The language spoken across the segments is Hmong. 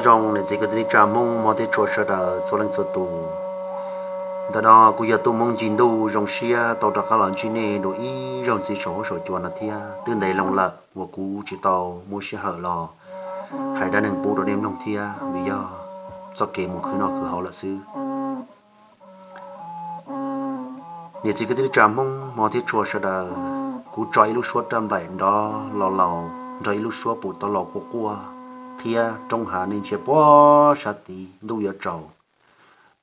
Zoo niam txiv kwv tij neej tsa Hmoob hmov thiab tshua sawv daws txhua leej txhua tus. Ntawm no kuv yog Tub Hmoob Ncig Ntuj zoo siab tau rov qab los ntsib nej dua ib zaug ntxiv saum huab saum cua no thiab. Twb ntev loo lawm uas kuv tsis tau muab sij hawm los hais dab neeg pub rau nej mloog thiab vim yog txoj kev mus khwv noj khwv haus lawm xwb. Niam txiv kwv tij neej tsa Hmoob hmov thiab tshua sawv daws, kuv tso ib lub suab raj nplaim nrov laus laus nrog ib lub suab pum tau laus quaj quaj thiab roob hav nej ntsia puag sab tid ntuj yuav tsaus,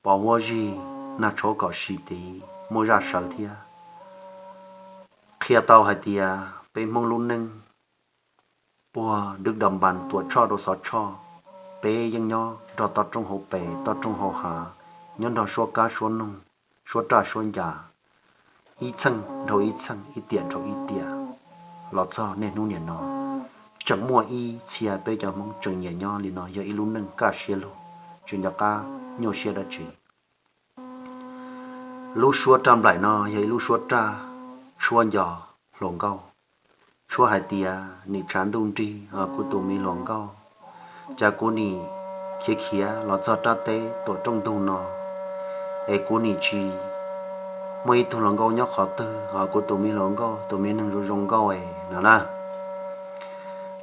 pos huab zig nag tshauv kom sim tid muaj zaj sawv thiab qhia tau hais tias peb Hmoob lub neej puag dwb dam npas tuam tshoj rau xov tshoj, peb yeej nyob nrog toj roob hauv pes toj roob hauv hav, nyob nrog suab kab suab noog, suab raj suab ncas, ib txheej dhau ib txheej, ib tiam dhau ib tiam, los txog niaj hnub niam no tseem muaj ib txhia peb cov Hmoob tseem nyiam nyob li no yog ib lub neej kaj siab lug, tsis nco qab nyuaj siab dab tsi. Lub suab raj nplaim no yog ib lub suab raj tshuab nco hluas nkauj, tshuab hais tias nim tshav ntuj nrig os kuv tus me hluas nkauj, cas kuv nim khiav khiav los txog rab teb tuam rooj ntug no es kuv nim tsis muaj ib tug hluas nkauj nyob qhov twg os kuv tus me hluas nkauj, tus me neeg zoo zoo nkauj es no na.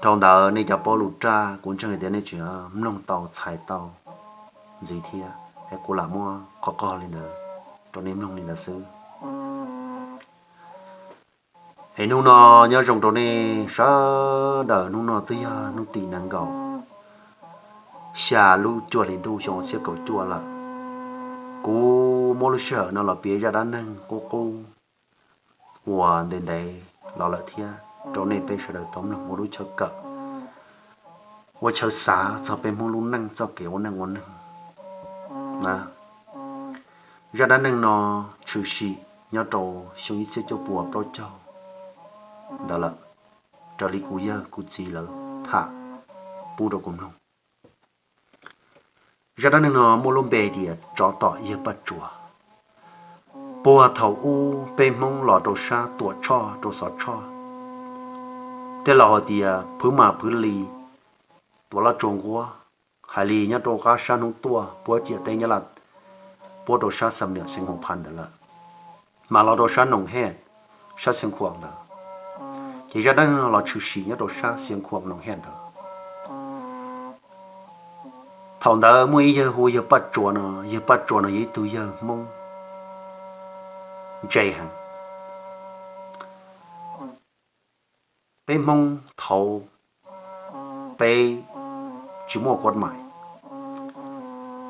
Dhau ntawd nej cov paub lus raj kuv ntseeg hais tias nej tseem mloog tau txhais tau ntxiv thiab, es kuv lam muab qhov qog li ntawd rau nej mloog li ntawd xwb. Es hnub no nyob zoo rau nej sawv daws, hnub no twb yog hnub tim nees nkaum xya lub cuaj hli ntuj xyoo ob txhiab kaum cuaj lawm. Kuv muab lub sij hawm no los piav zaj dab neeg qub qub uas ntev ntev los lawm thiab rau nej peb sawv daws tau mloog ua lub chaw kawm, ua chaw xav txog peb Hmoob lub neej txoj kev ua neej ua neeg na. Zaj dab neeg no tshwm sim nyob rau xyoo ib txhiab cuaj puas plaub caug ntawd lawm, raws li kuv yawg kuv txiv lawv tham pub rau kuv mloog. Zaj dab neeg no muaj lub npe tias tsov tom yawg Paj Tsuas. Puag thaum ub peb Hmoob los rau sab Tuam Tshoj rau Xov Tshoj, tej laus hais tias Phwv Mas Phwv Lis, Tuam Laj Tsua Nquab, hais li nyob rau qab sab hnub tuaj puab ciam teb Nyab Laj, puab rau sab Xam Niam Xeev Khuam Phas ntawd lawm, mas los rau sab Noom Hej, sab Xeev Khuam ntawd. Ces zaj dab neeg no los tshwm sim nyob rau sab Xeev Khuam Noom Hej ntawd. Thaum ntawd muaj ib yawg hu ua yawg Paj Tsuas no, yawg Paj Tsuas no yog ib tug yawg Hmoob ntse heev. Peb Hmoob thaud peb tsis muaj kuab mais,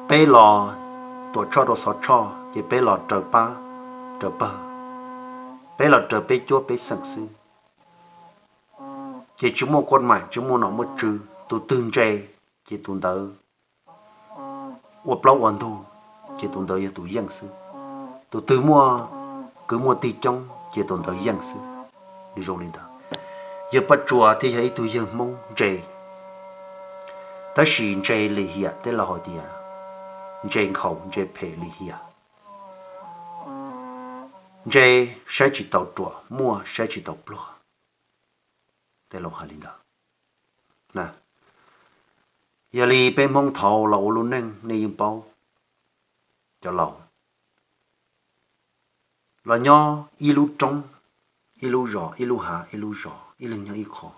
peb los Tuam Tshoj rau Xov Tshoj ces peb los raws pab raws pawg, peb los raws peb cuab peb xeem xwb. Ces tsis muaj kuab mais, tsis muaj nom muaj tswv, tus twg ntse ces tus ntawd ua plaub ua ntug, ces tus ntawd yog tus yeej xwb. Tus twg muaj kwv muaj tij coob ces tus ntawd yeej xwb. Nws zoo li ntawd. Yawg Paj Tsuas thiaj yog ib tug yawg Hmoob ntse, tab sis ntse lim hiam, tej laus hais tias ntse nkhaus ntse phem lim hiam. Ntse saib tsis taus ruam, muaj saib tsis taus pluag, tej laus hais li ntawd. Yog li peb Hmoob thaud los ua lub neej nej yeej paub, cov laus los nyob ib lub roob ib lub zos, ib lub hav ib lub zos, ib leeg nyob ib qho.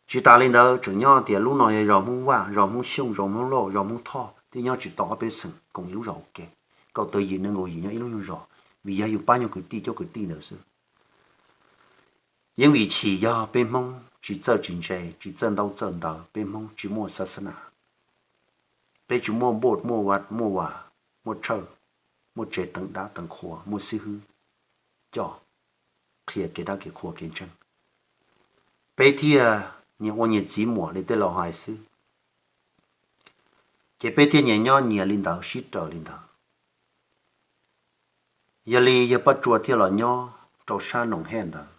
Tsis tas li ntawd tseem nyob tias lub no yog zos Hmoob Vaj, zos Hmoob Xyooj, zos Hmoob Lauj, zos Hmoob Thoj, twb nyob tsis tau ob peb xeem koom ib lub zos ua ke. Kaum tawm yim nees nkaum yim nyob ib lub nyuag zos, vim yog yus pab nyuag kwv tij cuab kwv tij ntawd xwb. Yeej vim chim yog peb Hmoob tsis txawj tsis ntse, tsis txawj ntaub txawj ntawv, peb Hmoob tsis muaj xab xab nas, peb tsis muaj npuj muaj vaj muaj vas, muaj tshawj, muaj tsev teev dab teev qhua, muaj xib hwb coj qhia kev dab kev qhua kev ntseeg, peb thiaj nyias ua nyias txiv muam li tej laus hais xwb, ces peb thiaj nyias nyob nyias li ntawd sib raws li ntawd. Yog li yawg Paj Tsuas thiaj los nyob rau sab Noom Hej ntawd.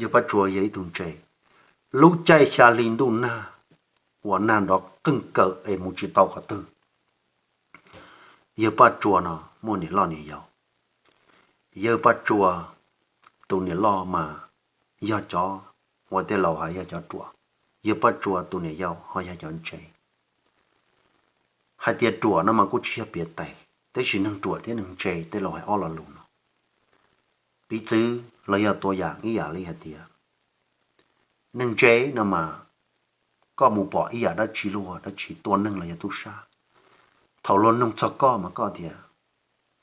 Yawg Paj Tsuas yog ib tug ntse. Lub caij xya hli ntuj nag uas nag nrov qeej kawm es mus tsis tau qhov twg, yawg Paj Tsuas no muaj niam loj niam yau. Yawg Paj Tsuas tus niam loj mas yog cov uas tej laus hais yog cov ruam, yawg Paj Tsua tus niam yau ho yog cov ntse. Hais tias ruam no mas kuj tsis yog piav tes, tab sis neeg ruam thiab neeg ntse tej laus hais ob lo lus no. Piv txwv los yog tua yam ib yam li hais tias neeg ntse no mas koj mus pom ib yam dab tsi luag dab tsi tua neeg los yog tub sab, thaum luag noog txog koj mas koj tias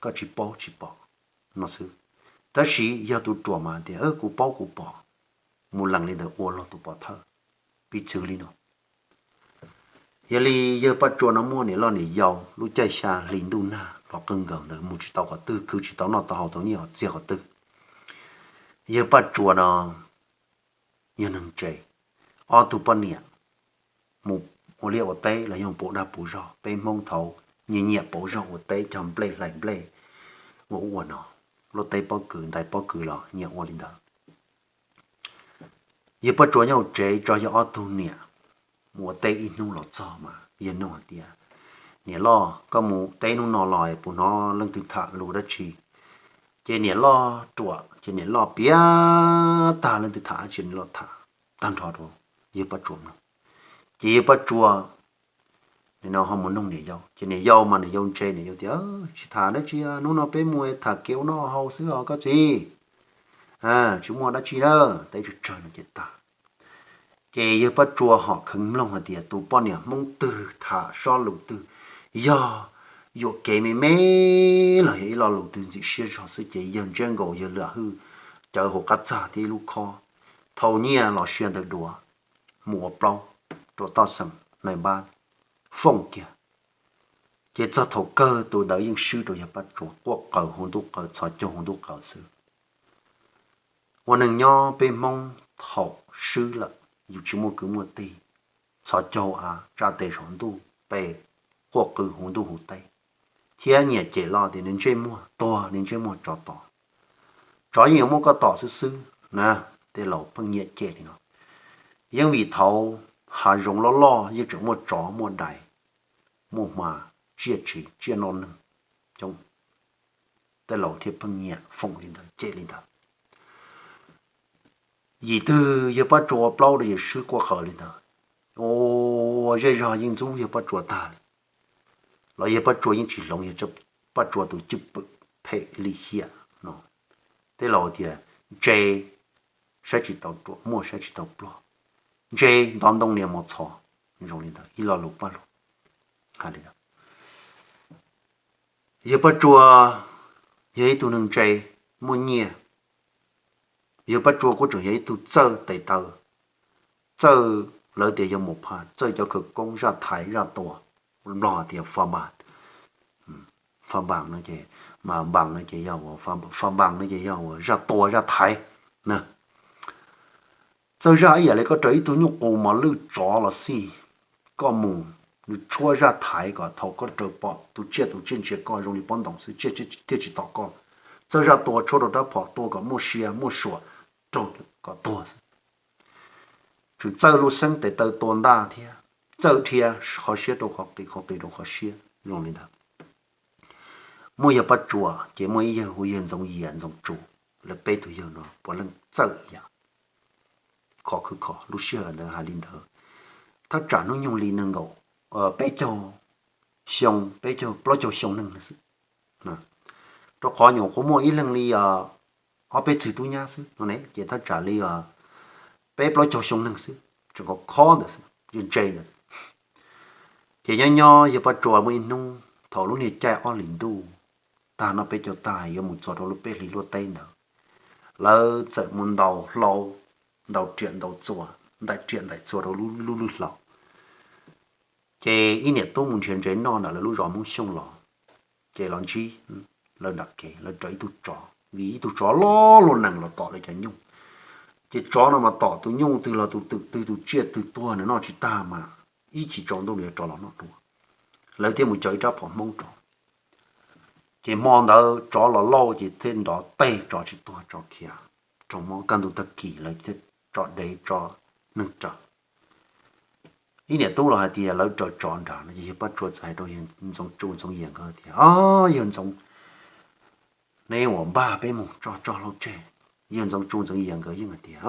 koj tsis paub tsis pom no xwb. Tab sis yog tus ruam mas tias kuv paub kuv pom, mus lees li ntawd ua luag tus pov thawj. Piv txwv li no, yog li yawg Paj Tsua no muaj niam loj niam yau lub caij xya hli ntuj nag los qawg nkaus ntawd mus tsis tau qhov twg, khwv tsis tau noj tau haus tau nyiaj txiag qhov twg. Yawg Paj Tsua no yog neeg ntse, ob tug poj niam mus ua liaj ua teb los yog puv dag puv zog, peb Hmoob thaud nyiam nyiam puv zog ua teb cog nplej hlais nplej ua ub ua no, luaj teb pob kws ntais pob kws los nyiam ua li ntawd. Yawg Paj Tsua nyob hauv tsev tso yawg ob tug niam mus ua teb ib hnub los txog mas yawg nug hais tias, niam loj, koj mus teb hnub no los puas hnov leej twg tham lus dab tsi? Ces niam loj ruam ces niam loj piav tag leej twg tham dab tsi niam loj tham tag nrho rau yawg Paj Tsua mloog. Ces yawg Paj Tsua no ho mus nug niam yau, ces niam yau mas niam yau ntse, niam yau tias, tsis tham dab tsi, hnub no peb mus tham kev ua noj haus xwb os koj txiv, tsis muaj dab tsi na, teb tsawg tsawg no ces tag. Ces yawg Paj Tsua ho kheev mloog hais tias tus poj niam Hmoob twg tham sob lus twg, yog yuam kev me me los yog ib lo lus twg ntxim siab zog xwb ces yawg ntsiab nkaus yawg lam hwj cawv hauv qab txag thiab ib lub khob, thau nyiaj los sia ntawm duav mus ua plaub rau toj xeem nais npab foom kiag. Ces txog thaum kawg tus ntawd yeej swb rau yawg Paj Tsua quaj qaws hauv ntuj qaws txhos caug hauv ntuj qaws xwb. Ua neeg nyob peb Hmoob thaum swb lawm yus tsis muaj kwv muaj tij, txhos caug av tsa tes saum ntuj pe, quaj qw hauv ntuj hauv teb, thiab nyiam cem los tias nws ntsej muag tuag, nws ntsej muag tsov tom. Tsov yeej yuav muab koj tom xwb xwb na. Tej laus pheej nyiam cem li no. Yeej vim thaud hav zoov loj loj yeej tseem muaj tsov muaj dais, muaj hma, tsiaj tsev tsiaj noj neeg coob. Tej laus thiaj pheej nyiam foom li ntawd cem li ntawd. Yim twg yawg Paj Tsua ua plaub rau yawg swb quaj qaws li ntawd, ua zej zog yeej ntxub yawg Paj Tsua tag li, los yawg Paj Tsua yeej tsis hloov yawg Paj Tsua tus cwj pwm phem lim hiam no. Tej laus tias ntse saib tsis taus ruam, muaj saib tsis taus pluag, ntse ntov ntoo nias mos txhos, zoo li ntawd ib lo lus paj lug hais li ntawd. Yawg Paj Tsua yog ib tug neeg ntse, muaj nyiaj. Yawg Paj Tsua kuj tseem yog ib tug txawj tes taw, txawj, lawv tias yog mus pha txawj cov khawv koob zaj thaiv zaj tua, Nplog tias fa npas, fa npas no ces, mas npas no ces yog, fa npas no ces yog uas zaj tua zaj thaiv na. Txawj zaj ib yam li koj raws ib tug nyuj qus mos lwj tsov los xij, koj mus, nws tshuab zaj thaiv kom thaum koj raws pom tus tsiaj, tus tsiaj ntsia koj zoo li pob ntoos xwb, tsiaj thiaj tsis tom koj. Txawj zaj tua tshuab rau rab phom tua kom muaj sia muaj suam raug kom tuag xwb. Tseem txawj lub xeeb tes taw tua ntaj thiab, txawj dhia qhov siab rau qhov qis, qhov qis rau qhov siab zoo li ntawd. Muaj yawg Paj Tsua ces muaj ib yawg hu yawg Ntxoov Yias Ntxoov Tsu, lawv peb tug yawg no puav leej txawj ib yam. Khov khwv khov lub sij hawm ntawd hais li ntawd, thaj tsam hnub nyoog li nees nkaum, peb caug xyoo, peb caug plaub caug xyoo neeg xwb. Rau qhov nyuam qhuav muaj ib leeg li ob peb txwg tub nyab xwb no ne, ces thaj tsam li peb plaub caug xyoo neeg xwb, tseem khov khob ntawd xwb, ntse ntse ntawd. Ces nyob nyob yawg Paj Tsua muaj ib hnub thaum lub niag caij ob hlis ntuj tag, noj peb caug tag yuav mus txog rau lub peb hlis luaj teb ntawd, lawv txawm mus ntaus hlau, ntaus riam ntaus txuas, ntaus riam ntaus txuas rau lub lub lwj hlau. Ces ib niam tub mus nrhiav ntses noj ntawm lawv lub zos Hmoob Xyooj los, ces los ntsib lawv nram kev, lawv raws ib tug tsov, vim ib tug tsov loj luaj nees los tom lawv cov nyuj. Ces tsov no mas tom tus nyuj twg los tus twm twg tus tsiaj twg tuag nws noj tsis tag mas ib chim tsaus ntuj nws yuav rov los noj dua. Lawv thiaj mus cog ib rab phom Hmoob rau. Ces hmo ntawd tsov los lauj ces thiaj nrov teg, tsov tsis tuag, tsov khiav raug mob. Kaj ntug tag kis lawv thiaj tso dev tso neeg raws. Ib niam tub los hais tias lawv raws tsov nrad no ces yawg Paj Tsua txawm hais rau yawg Ntxoov Tsu Ntxoov Yias nkawd tias, o, yawg Ntxoov, neb ua npaj peb mus tso tso hlau tseg, Yawg Ntxoov Tsu Ntxoov Yias nkawd yeej hais tias,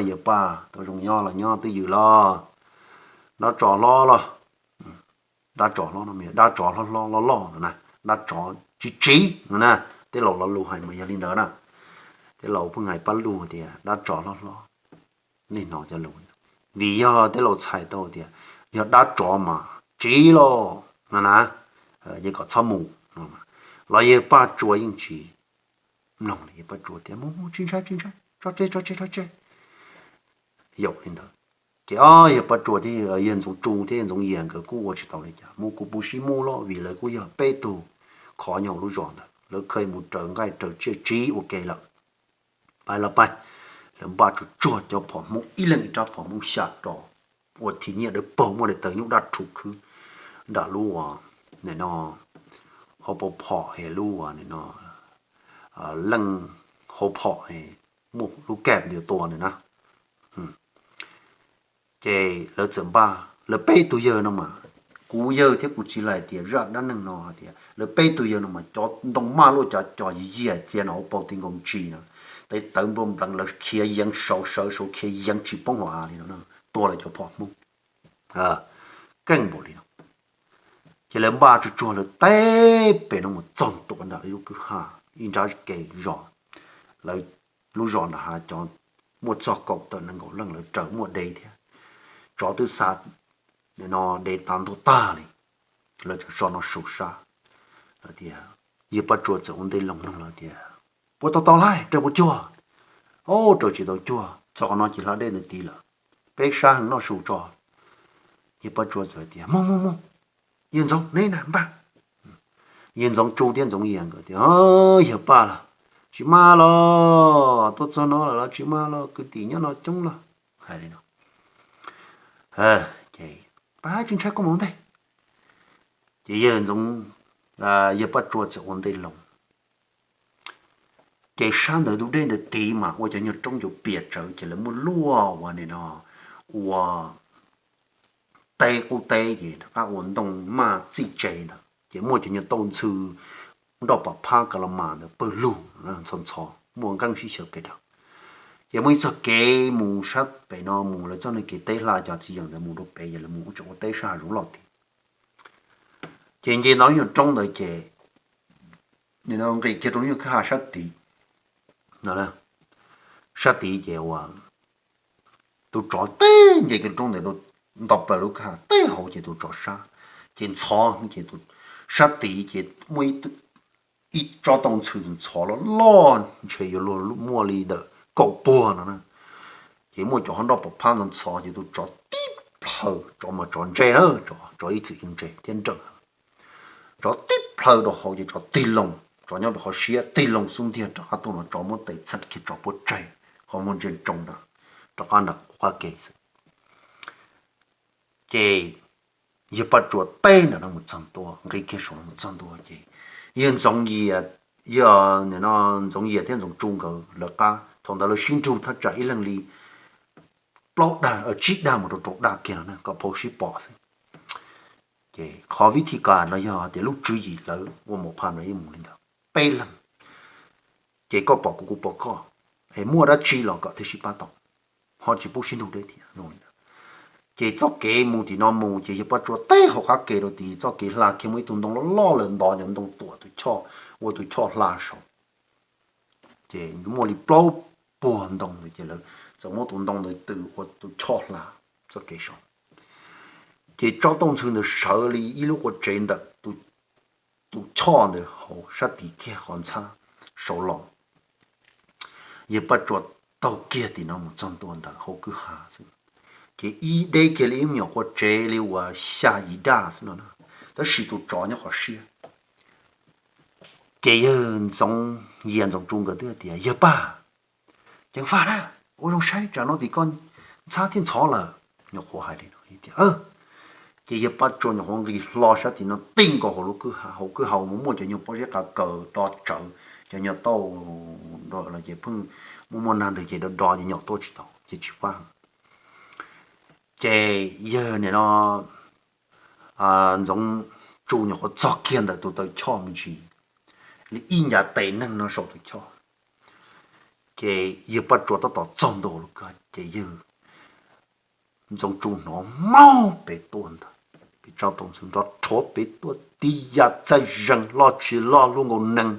Yawg Paj, tau zoo nyob los nyob twj ywm los? Dab tsov hlob los? Dab tsov hlob no, dab tsov hlob hlob loj loj no na, dab tsov tsiv tsiv no na. Tej laus lo lus hais mas yog li ntawd na. Tej laus pheej hais pab lug tias dab tsov hlob hlob. Nej hnov cov lus, vim yog tej laus txhais tau tias yog dab tsov mas tsiv los no na, ces kom txhob mus no. Los yawg Paj Tsua yeej tsis mloog li, yawg Paj Tsua tias, Mus mus, tsis ntshai tsis ntshai, tso tseg tso tseg tso tseg. Yaum li ntawd, ces o yawg Paj Tsua thiab yawg Ntxoov Tsu thiab yawg Ntxoov Yias nkawd kuj ua tsis tau li cas, mus kuv puv sib muj loj, vim lawv kuj yog peb tug khov nyob hauv lub zos ntawd, lawv kha mus raws nqaij raws tsiaj tsiv ua ke lawm. Pais los pais, lawv npaj tsuag tsuag cov phom Hmoob, ib leeg ib rab phom Hmoob xya rau, ua thim nyiaj dawb paug, muaj daim tawv nyuj daj rhuv khwb nram lub, nim no, hauv paus phom es lub, nim no, leej hauv phom, muaj lub kab ntiav tua ntawd na. Ces lawv txawm npaj, lawv peb tug yawg no mas, kuv yawg thiab kuv txiv lais tias zaj dab neeg no hais tias lawv peb tug yawg no mas cov ntoo maj luaj, cov cos yiag txias no hauv paus ti nkaus ntsis no, tes tawv nplua npleev, lawv khiav yeev saud sawv saud khiav yeev tsis poob hauv av li no, tua lawv cov phom Hmoob keej npaum li no. Ces lawv npaj tsuag tsuag lawv teb pem no mus txog ntua nram lub kwj ha, ib nrab ke zos, lawv lub zos nram hav cov muaj txog kaum tawm nees nkaum leej, lawv raws muaj dev thiab, tsov twb xa, nim no, dev tav ntuj tag li. Lawv tseem so no su sab, lawv tias, yawg Paj Tsua txawm ua ntej loo nug lawv tias, Puas tau tau lawm, raws puas cuag? Au, raws tsis tau cuag, txog qhov no ces hla dej ntawd tid lawm, peb sab heev, noj su tso. Yawg Paj Tsua txawm tias, Mus mus mus, yawg Ntxoov, neb na npaj. Yawg Ntxoov Tsu thiab Ntxoov Yias nkawd tias, Yawg Paj los, tsis maj los, tuaj txog no lawm los tsis maj los, kwv tij nyob no coob los, hais li no. Ces, Pab tsis ntshai, koj mus ntej. Ces yawg Ntxoov, yawg Paj Tsua txawm ua ntej loo. Ces sab ntawd tus dej ntawd tid mas ua cov nyuag roob ncua pias tsawv, ces lawv muaj luaj ua, nim no, ua teb qub teb, ces rov qab ua ntoo maj txij tsev ntawd, ces muaj cov nyuag tauj ntxhw nroj pam phab ka la mas ntawd pawg lug ntxhov ntxhov, muaj nqeeb sib xyaw pes daws. Ces muaj ib txoj kev mus sab pem no mus, lawv txoj niag kev teb hla cov txiv yeem ntawd mus rau pem, ces lawv mus ua tseem ua teb sab hav zoov loj tid. Ces nce ntawm lub nyuag roob ntawd ces, nim no, nqis kiag rau lub nyuag kwj ha sab tid, sab tid ces ua tus tsov teb nce kiag roob ntawd, nto plaws lub kwj ha teb hauv ces tus tsov sab, ces ntxhov ces sab tid ces muaj ib tsob tauj ntxhw ntxhov loj loj, ntshe yuav luag muaj li ntawm kaum puag no na. Ces muaj cov hov nroj pam phab ntxhov ntxhov, ces tus tsov tib plhaw, tsov mas tsov ntse na, tsov ib txwm yeej ntse thiab nrawm. Tsov tib plhaw rau hauv ces tsov tig loo, tsov nyob rau hauv siab, tig loo xub ntiag rov qab tuaj no, tsov muab tes txheem kiag tsov puab tseg, qhov muag ntsia tsoo ntawd, rov qab nram qab ke xwb. Ces yawg Paj Tsua teb ntawm no mus txog ntua, nqis kiag saum no mus txog ntua ces yawg Ntxoov Yias, yawg, nim no, Ntxoov Yias thiab Ntxoov Tsu nkawd lawv qab, thaum ntawd lawv sib nrug thaj tsam ib leeg li plaub dag, tsib dag mus rau rau dag kiag no na, kom phau sib pom xwb. Ces qhov vib thib kas no yog tias lub tswv yim lawv ua mos phaj no yeej mus li ntawd, peb leeg, ces koj pom kuv, kuv pom koj, es muaj dab tsi los kom thiaj sib pab tau, ho tsis pub sib nrug deb thiab no. Ces txoj kev mus tim no mus ces yawg Paj Tsua teb hauv qab ke rau tid, txoj kev hla kiag muaj ib tug ntoo loj loj, lawv ntov cov ntoo tuam tus choj, ua tus choj hla saud. Ces muaj li plaub puag ntoo ntawd ces lawv txawm muab tus ntoo ntawd tws ua tus choj hla txoj kev saud. Ces tsob tauj ntxhw ntawd sawv li ib lub qua tsev ntawm tus choj ntawd hauv sab tid kiag qhov ntxhab saud los. Yawg Paj Tsua taug kiag tim no mus txog ntua ntawm hauv kwj ha xwb, ces ib deb kiag li ib me nyuam qua tsev li uas xya yim daj xwb no na, tab sis tus tsov nyob qhov siab. Ces yawg Ntxoov Yias Ntxoov Tsu nkawd twb tias, Yawg Paj, ceev faj na, ua zoo saib tsam no tim koj ntxhab thiab ntxhov lawm. Nyuam qhuav hais li no tias, ces yawg Paj Tsua nyuam qhuav nqis hlo sab tim no tij nkaus hauv lub kwj ha, hauv kwj ha uas muaj cov nyuag pob zeb qav kaws do tsawv, cov nyuag tauj los ces pheej muaj muaj nag ntws ces do do ces nyom tuaj tsis tau ces tsis faj. Ces yawg nim no Ntxoov Tsu nyuam qhuav txog kiag ntawm tus taw choj me ntsis li ib ncav tes neeg no saum tus choj. Ces yawg Paj Tsua tab tom txog ntua lawm ces yawg Ntxoov Tsu hnov maub pem tuaj ntag, pem tsaus ntuj ntxhw nrov rhuav pem tuaj tib yam txaij zeeg loj tsis loj luaj nkaus nees.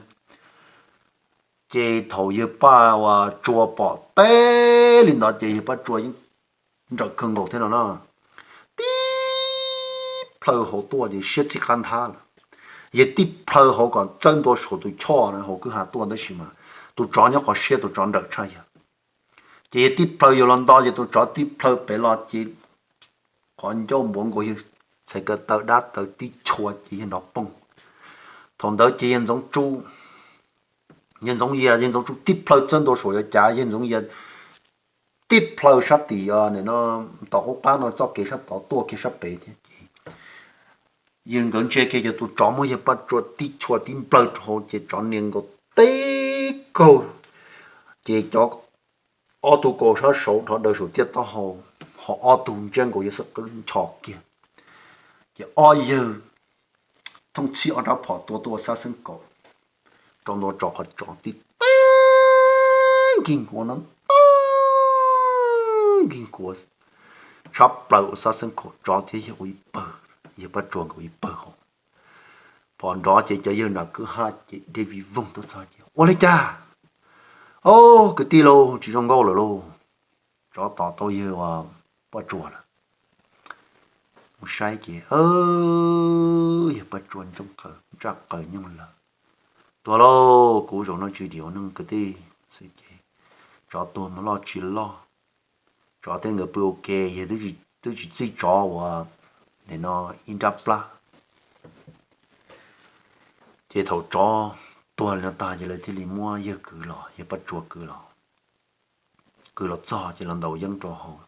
Ces thaum yawg Paj Tsua pom teb li ntawd ces yawg Paj Tsua yeej nrawm kawg nkaus thiab no na. Tib plhaw hauv tuaj ces siab txij qab nthab lawm. Yawg tib plhaw hauv kom txawb ntua saum tus choj hauv kwj ha tuaj tab sis mas tus tsov nyob qhov siab, tus tsov nrawm tshaj yawg. Ces yawg tib plhaw yuav los nto ces tus tsov tib plhaw pem los ces qhov ncauj npuav nkaus yawg txhais ko taw dab taw tib chua ces yawg nrov poog. Thaum ntawd ces yawg Ntxoov Tsu, yawg Ntxoov Yias, yawg Ntxoov Tsu tib plhaw txawb ntua saum yuav cav, yawg Ntxoov Yias tib plhaw sab tim no, tom qub qab no txoj kev sab tod tuaj kiag sab pem thiab ces yawg nkawd ntsia kiag ces tus tsov muab yawg Paj Tsua tib chua tib nplawg rau hauv ces tsov nias nkaus tib kaug ces cov ob tug kaus sab saud dhov daws saum tiaj taub hau, ho ob tug ntsiab nkaus yawg xub qwb nchos kiag. Ces ob yawg thooj txhij ob rab phom tua tuaj ua xab xeeb kaum rau ntua tsov, qhov tsov tib teb nkig nkuav no, teb nkig nkuav tshab plaws ua xab xeeb kaum tsov thiab yawg ua ib pawg, yawg Paj Tsua nkawd ua ib pawg hauv. Phom nrov ces cov yawg nram kwj ha ces dej vij voog tuaj txog ces ua li cas, o, kwv tij lauj, tsis zoo nkauj lawm lauj, tsov tom tau yawg Paj Tsua lawm. Mus saib ces yawg Paj Tsua ncoob qaws ntsaj qaws nyooj lawm. Tuag lauj, kuv zaum no tsis dim ua neeg kwv tij. Xwb ces tsov tuag mas loj tsis loj, tsov thiab nkawd pw ua ke, yawg twb tsis txij tsov uas nim no ib nrab plab. Ces thaum tsov tuag li no tag ces lawv thiaj li muab yawg kwv los, yawg Paj Tsua kwv los. Kwv los txog ces los ntaus yeeb rau hauv,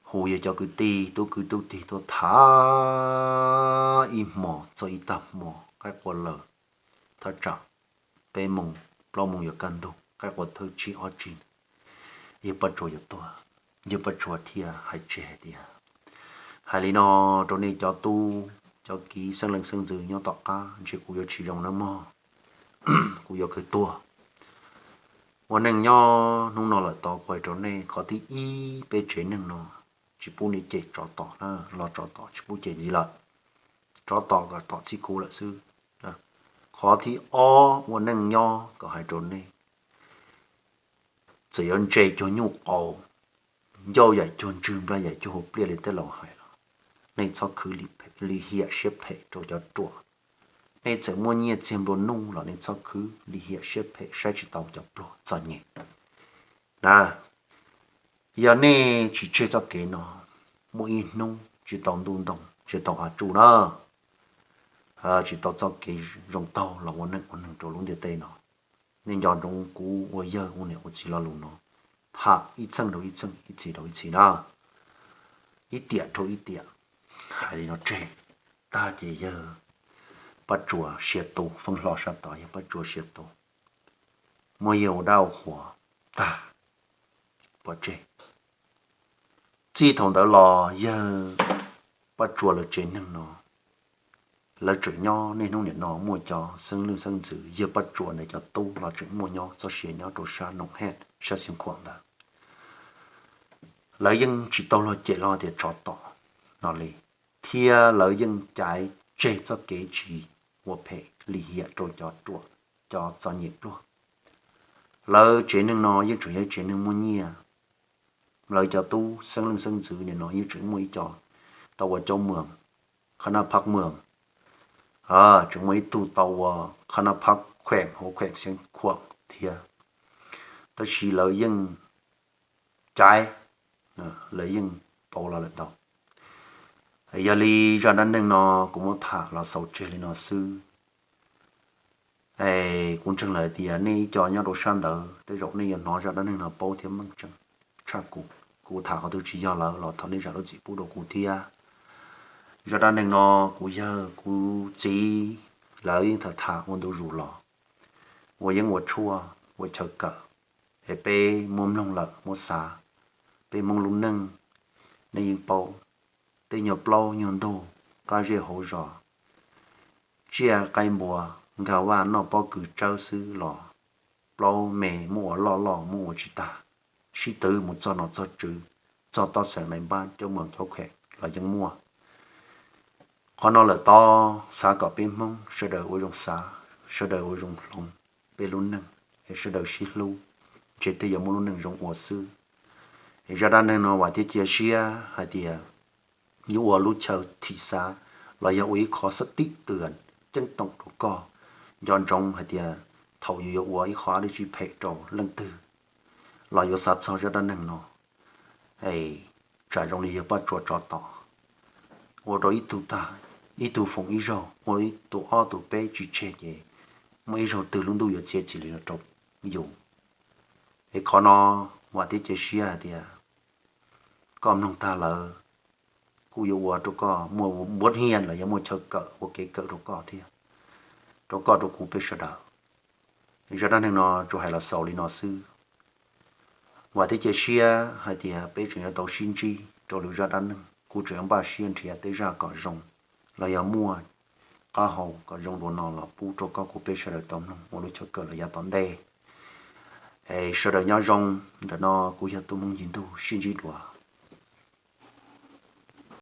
hu yawg cov kwv tij tub kwv tub tij tuaj tham ib hmo txog ib tag hmo qaib qua lawm, thaj tsam peb moos plaub moos yuav kaj ntug, qaib qua thawj tsig ob tsig, yawg Paj Tsua yuav tuag. Yawg Paj Tsua thiaj hais tseg hais tias, hais li no rau nej cov tub cov kiv xeeb leej xeeb ntxwv nyob tom qab, ntshe kuv yuav tsis zoo nawb mog, kuv yuav kawg tuag. Ua neej nyob hnub no lawm tod kuv hais rau nej, qhov thib ib peb tsev neeg no tsis pub nej cem tsov tom na, los tsov tom tsis pub cem ntxiv lawm, tsov tom kom tom txij kuv lawm xwb. Qhov thib ob ua neej nyob kom hais rau nej, txawm yuav ntse cuag nyuj qau, ncauj yaim cuag ntswg, nplaj yaim cuag hauv pliaj li tej laus hais los, nej txhob khwv lim hiam siab phem rau cov ruam. Nej txawm muaj nyiaj txiag nplua nuj los nej txhob khwv lim hiam siab phem, saib tsis taus cov pluag txom nyem na. Yog nej tsis tseg txoj kev no, muaj ib hnub tsis tau ntuj ntoo tsis tau av tsuj na, tsis tau txoj kev zoo taug los ua neej ua neeg rau lub ntiaj teb no. Nej nco ntsoov kuv ua yawg ua niam ua txiv lo lus no, tham ib txheej rau ib txheej, ib txhis rau ib txhis na. Ib tiam rau ib tiam, hais li no tseg. Tag ces yawg Paj Tsua siav tu, feeb hlo sab tod yawg Paj Tsua siav tu, muab yawg ua dab ua qhuas tag, pov tseg. Txij thaum ntawd los yawg Paj Tsua lawv tsev neeg no, lawv tseem nyob niaj hnub nim no muaj cov xeeb leej xeeb ntxwv yawg Paj Tsua ntawd cov tub los tseem muaj nyob txoj sia nyob rau sab Noom Hej sab Xeev Khuam ntawd. Lawv yeej tsis tau luag cem los tias tsov tom no li, thiab lawv yeej caiv tseg txoj kev tsis ua phem lim hiam rau cov ruam, cov txom nyem pluag. Lawv tsev neeg no yeej tseem yog tsev neeg muaj nyiaj. Lawv cov tub xeeb leej xeeb ntxwv nim no yeej tseem muaj ib co tau ua coob mwas, qhab nab phab mwas, tseem muaj ib tug tau ua qhab nab phab kheem hauv kheem Xeev Khuam thiab. Tab sis lawv yeej caiv, lawv yeej pauv los lawm ntau. Yog li zaj dab neeg no kuv muab tham los xaus tseg li no xwb. Kuv ntseeg lawm tias nej ib co nyob rau sab ntawd tej zaum nej yuav hnov zaj dab neeg no paub thiab meej tseeb tshaj kuv. Kuv tham qhov twg tsis yog lawm los thov nej zam lub txim pub rau kuv thiab. Zaj dab neeg no kuv yawg kuv txiv lawv yeej tham tham ua ntu zus los, ua yeeb ua tshuaj ua chaw kawm, es peb muab mloog lawm muab xav. Peb Hmoob lub neej nej yeej paub, tej nyuag plaub nyuag ntug, qab zej hauv zos, tsiaj qaib npua, nkag vaj noj pob kws tsawb xwb los plaub me muab ua loj loj muab ua tsis tag, sib twv mus txog nom txog tswv, txog toj xeem maiv npab coj muam cov khem los yeej muaj. Qhov no lawm tod xav kom peb Hmoob sawv daws ua zoo xav, sawv daws ua zoo hloov peb lub neej, es sawv daws sib hlub, ntshe tej yuav muaj lub neej zoo ua xwb. Es zaj dab neeg no vam thiab cia siab hais tias yuav ua lub chaw thim xav los yog ua ib qho xab tib tw ceeb toom rau koj nco ntsoov hais tias thaum yus yuav ua ib qho dab tsi phem rau leej twg los yuav xav txog zaj dab neeg no, es tsam zoo li yog paj tsua tsov tom, ua rau ib tug tag, ib tug foom ib zaug, ua ib tug ob tug peb tsis tseg ces muaj ib zaug twg lub ntuj yuav txiav txim li no rau yus. Es qhov no vam thiab cia siab hais tias koj mloog tag lawm kuj yuav ua rau koj muaj npuab hiaj los yog muaj chaw kawm ua kev kawm rau koj thiab, rau koj rau kuv peb sawv daws. Zaj dab neeg no tsuas hais los xaus li no xwb. Vam thiab cia siab hais tias peb tseem yuav tau sib ntsib rau lwm zaj dab neeg, kuv tseem yuav npaj siab nrhiav tej zaj kom zoo los yog muaj qab hau kom zoo dua no los pub rau koj kuv peb sawv daws tau mloog ua lub chaw kawm los yav tom ntej. Es sawv daws nyob zoo, ntawm no kuv yog Tub Hmoob Yig Ntuj, sib ntsib dua.